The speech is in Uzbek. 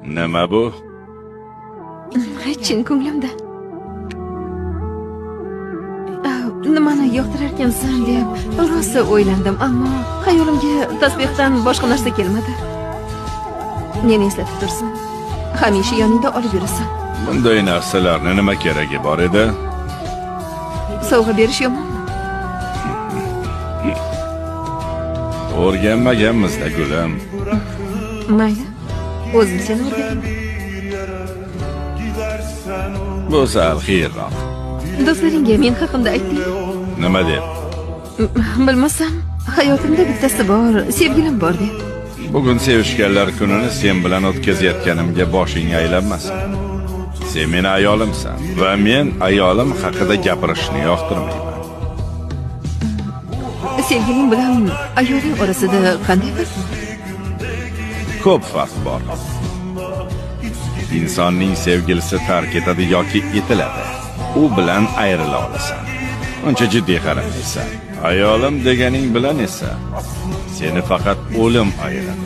Nima bu? Chin ko'nglimda. Nimani yoqtirarkansan deb rosa o'ylandim, ammo xayolimga tasbehdan boshqa narsa kelmadi. Meni eslatib tursin. Hamisha yoningda olib yurasan. Bunday narsalarni nima keragi bor edi? Sovg'a berish yomonmi? O'rganmaganmiz-da, gulim. Mayli. O'zim seni o'rgataman. Bu sal qiyinroq. Do'stlaringga men haqimda aytding. Nima deb? Bilmasam, hayotimda bittasi bor, sevgilim bor deb. Bugun sevishganlar kunini sen bilan o'tkazayotganimga boshing aylanmasin. Sen meni ayolimsan va men ayolim haqida gapirishni yoqtirmayman. Sevgiling bilan ayoling orasida qanday farq bor? Ko'p farq bor. Insonning sevgilisi tark etadi yoki etiladi. U bilan ayrila olasan. Uncha jiddiy qaramaysan. Ayolim deganing bilan esa seni faqat o'lim ayiradi.